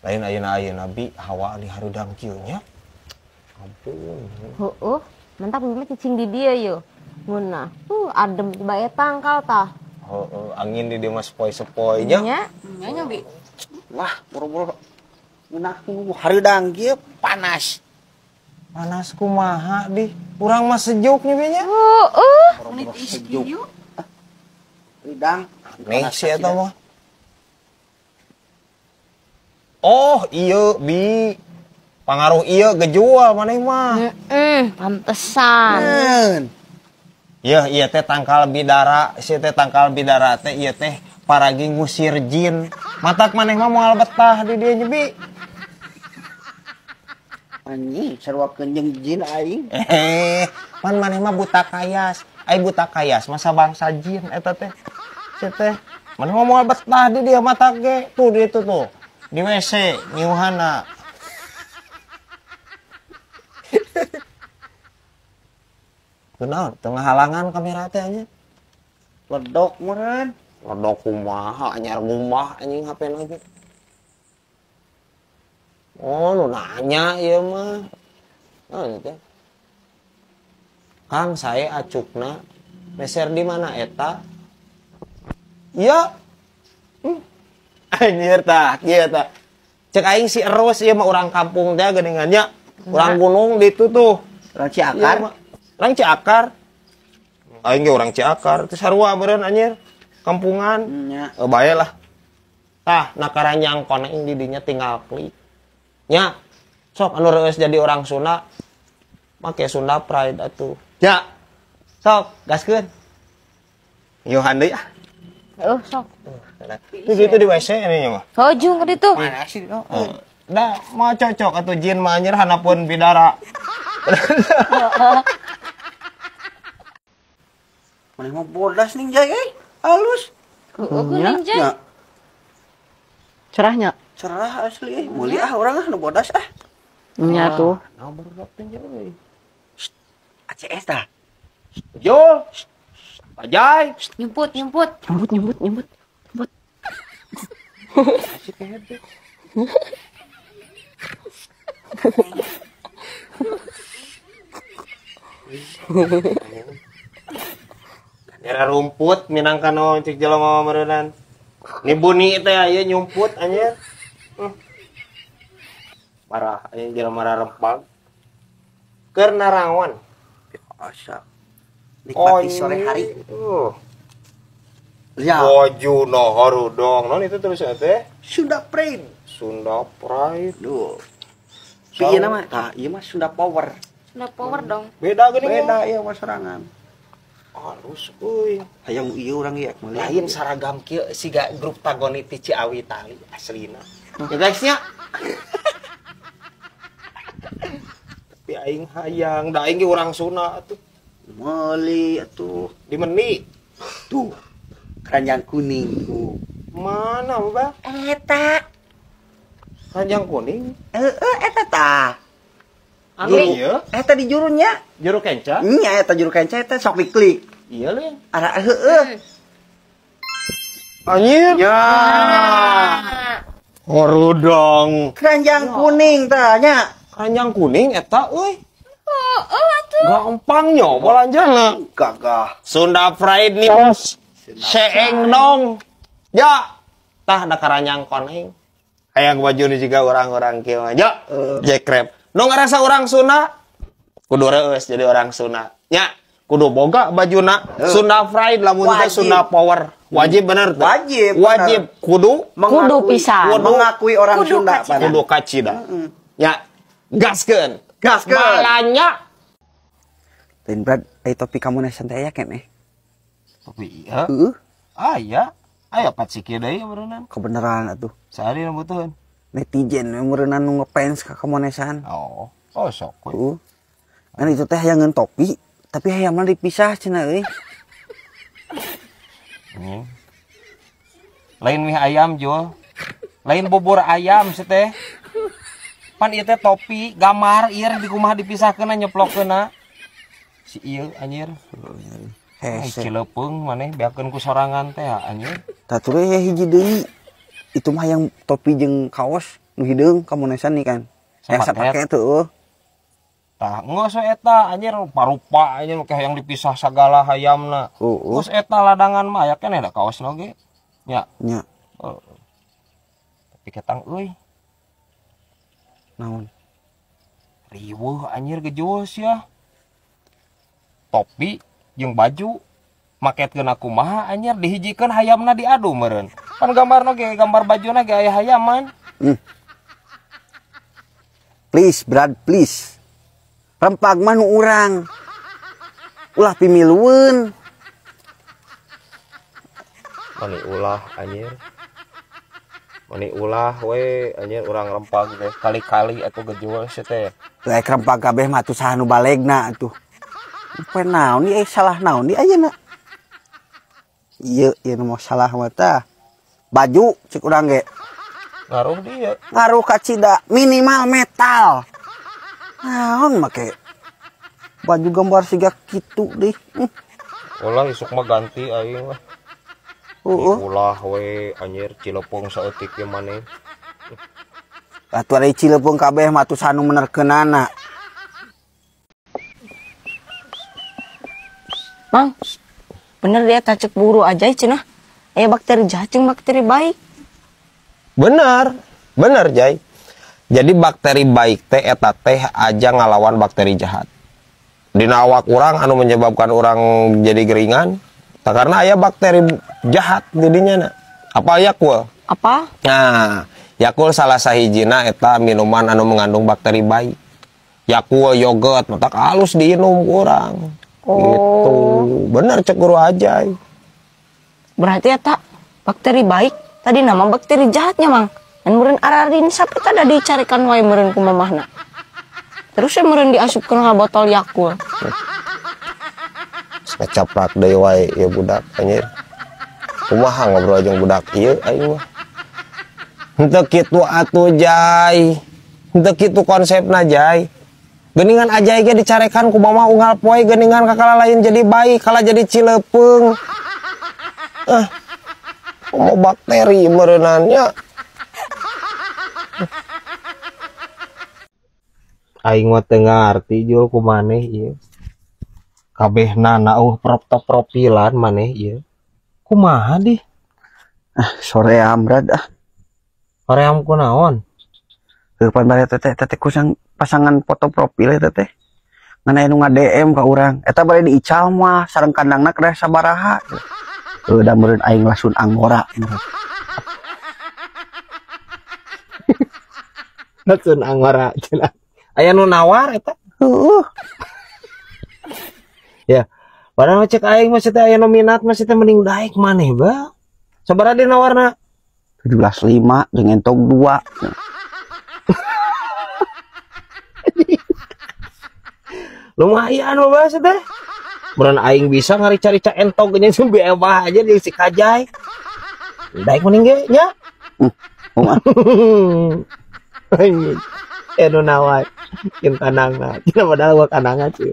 Lain ayeuna-ayeuna bi hawa di harudang kieu nya. Ampun. Heueuh, mantap mah cicing di dieu yeuh. Ngeunah. Adem bae tangkal tah. Heeh, angin di dieu mah sepoi-sepoi nya. Nya. Nya nya bi. Wah, boro-boro ngeunah hareudang kieu panas. Panas kumaha di? Urang mah sejuk nya bi nya. Heeh. Boro-boro sejuk. Hareudang. Nih si eta mah. Oh, iya bi. Pangaruh iya gejual maneh mah. Heeh, pantesan. Iya, iya teh tangkal bidara, si teh tangkal bidara teh iya teh paragi ngusir jin. Matak maneh mah moal betah di dieu nya bi. Anjing, sarua jeung jin aing. Pan maneh mah buta kayas. Ai buta kayas masa bangsa jin eta teh. Si teh maneh mah moal betah di dieu matak ge. Tuh di itu tuh. Di WC ngiuhana. Kunaon teu ngahalangan kamera teh anjing. Ledok meureun. Ledok kumaha anyar ngumbah anjing HP na ge. Oh, nu nanya ieu mah. Naon teh? Kang sae acukna meser di mana eta? Iya. Anjir tah, kieu tah. Cek aing si Eros ieu mah urang kampung teh geuningan nya. Urang gunung ditu tuh. Urang Ciakar. Iya, urang Ciakar. Aing ge urang Ciakar, teu sarua meureun anjir. Kampungan. Nya. Bae lah. Tah, na karanjang koneng di dinya tinggal klik. Nya. Sok anu reueus jadi orang Sunda make Sunda Pride atuh. Ya. Sok gaskeun. Yohan deui ah. Heuh, sok. Itu gitu di WC ini mah. Hojung ke ditu. Mana sih? Dah, mau cocok atuh jin mah anjir hanapun bidara. Maneh mah bodas ning jai euy. Halus. Heueuh kuning jai. Cerahnya. Cerah asli euy. Meuli ah urang ah nu bodas ah. Nya tuh. Nah, baru teh euy. ACS tah. Jul. Ajay. Nyumput, nyumput. Nyumput, nyumput, nyumput. Nyumput. Nyara rumput minangka naon cek jelema meureunnan. Ni buni teh aya nyumput anjir. Parah anjir jelema rarempang. Keur naraon. Biasa. Nikmati sore hari. Ya. Baju no harudong. Non itu tulisannya teh Sunda Pride. Sunda Pride. Duh. Iya nama. Tah, ieu mah Sunda Power. Sunda Power dong. Beda geuning. Beda ieu mah sorangan. Halus euy. Hayang ieu urang ieu meuli. Lain saragam kieu siga grup Tagoni ti Ciawi Tali aslina. Ya guys nya. Tapi aing hayang, da aing ge urang Sunda atuh. Meuli atuh. Di meni. Tuh. Keranjang kuning tuh. Mana, Mbak? Eta. Keranjang kuning? Heeh, eta tah. Anu ieu? Eta di jurunya. Juru kenca? Nya eta juru kenca eta sok diklik. Iya leuh. Ara heueuh. Anjir. Ya. Horudong. Keranjang kuning tah nya. Keranjang kuning eta euy. Heeh atuh. Gampang nyoba lanjana. Gagah. Sunda Pride nih bos. Seeng dong. Ya. Tah da karanjang koneng. Hayang baju ni juga orang-orang kieu mah. Ya. Jack Crab. Nu ngarasa orang Sunda kudu reueus jadi orang Sunda. Nya, kudu boga bajuna Sunda Pride lamun teh Sunda Power. Wajib bener tuh. Wajib. Wajib kudu kudu pisan. Kudu mengakui orang kudu Sunda. Kacida. Kudu kacida. Ya, gaskeun. Gaskeun. Balanya. Lain Brad, ai topi kamu nih santai aya keneh. Topi iya. Heeh. Ah iya. Aya pat sikeu deui meureunnan. Kebenaran atuh. Sehari nu butuheun. Netizen meureunnan nu ngefans ka kamonesan. Oh, oh sok we. Heeh. Kan itu teh hayangeun topi, tapi hayangna dipisah cenah euy. Lain mie ayam Jul. Lain bubur ayam sih teh. Pan ieu teh topi gambar ieu di kumaha dipisahkeun nyeplokeunna. Si ieu anjir. Hese. Cilepeung maneh beakeun ku sorangan teh anjir. Tah tuluy hiji deui. Itu mah yang topi jeung kaos nu hideung kamunesan nih kan. Yang sapaket heueuh. Tah geus we eta anjir parupa anjir make hayang dipisah sagala hayamna. Geus eta ladangan mah aya keneh da kaosna oge. Nya. Nya. Tapi ketang euy. Naon? Riweuh anjir gejuus ya. Topi jeung baju maketkeun kumaha anjir dihijikeun hayamna diadu meureun. Pan gambarna ge gambar bajuna ge aya hayaman. Please Brad, please. Rempag mah nu urang. Ulah pimilueun. Mani ulah anjir. Mani ulah we anjir urang rempag teh kali-kali atuh gejual sia teh. Rek rempag kabeh mah atuh saha nu balegna atuh. Poe naon ieu salah naon di ayeuna. Ieu ieu nu salah mah tah. Baju cek urang ge. Ngaruh dia. Ngaruh kacida minimal metal. Naon make baju gambar siga kitu deh. Ulah isuk mah ganti aing mah. Ulah we anjir cileupung saeutik ge maneh. Atuh ari cileupung kabeh mah atuh sanu menerkeunana. Mang, bener dia tacek buru aja cenah. Aya bakteri jahat jeung bakteri baik. Bener, bener Jai. Jadi bakteri baik teh eta teh aja ngalawan bakteri jahat. Dina awak urang anu menyebabkan urang jadi geringan, tak karena aya bakteri jahat didinya na. Apa Yakult? Apa? Nah, Yakult salah sahijina eta minuman anu mengandung bakteri baik. Yakult yogurt matak halus diinum urang. Oh. Gitu. Bener cek guru aja. Berarti eta bakteri baik tadi nama bakteri jahatnya Mang. Dan meureun ararin sapi tadi dicarikan wae meureun ku mamahna. Terus ya meureun diasupkeun ka botol Yakult. Ngecaprak deui wae ieu budak anjir. Kumaha ngobrol jeung budak ieu aing mah. Henteu kitu atuh Jai. Henteu kitu konsepna Jai. Geuningan Ajai ge dicarekan ku mama unggal poe geuningan kakala lain jadi baik, kala jadi cilepeung. Mau bakteri meureunannya. Aing mah teu ngarti jul ku maneh ieu. Kabehna nauh profilan maneh ieu. Kumaha dih? Ah, soream Brad ah. Soream kunaon? Heuh pan bare teh teh kusang pasangan foto profil eta teh. Ngan aya nu nga-DM ka urang. Eta bare diical mah sareng kandangna kedah sabaraha. Heuh da meureun aing lasun anggora meureun. Lasun anggora cenah. Aya nu nawar eta? Heueuh. Ya, padahal cek aing mah teh aya nu minat mah teh mending daek maneh ba. Sabaraha di nawarna? 17.5 jeung entog 2. Lumayan mah bahasa teh. Meureun aing bisa ngarica-rica entog nya jeung biebah aja jeung si Kajai. Daek mending ge nya. Kumaha? Anjing. Nu nawar jeung kandangna. Cenah padahal gua kandangna sih.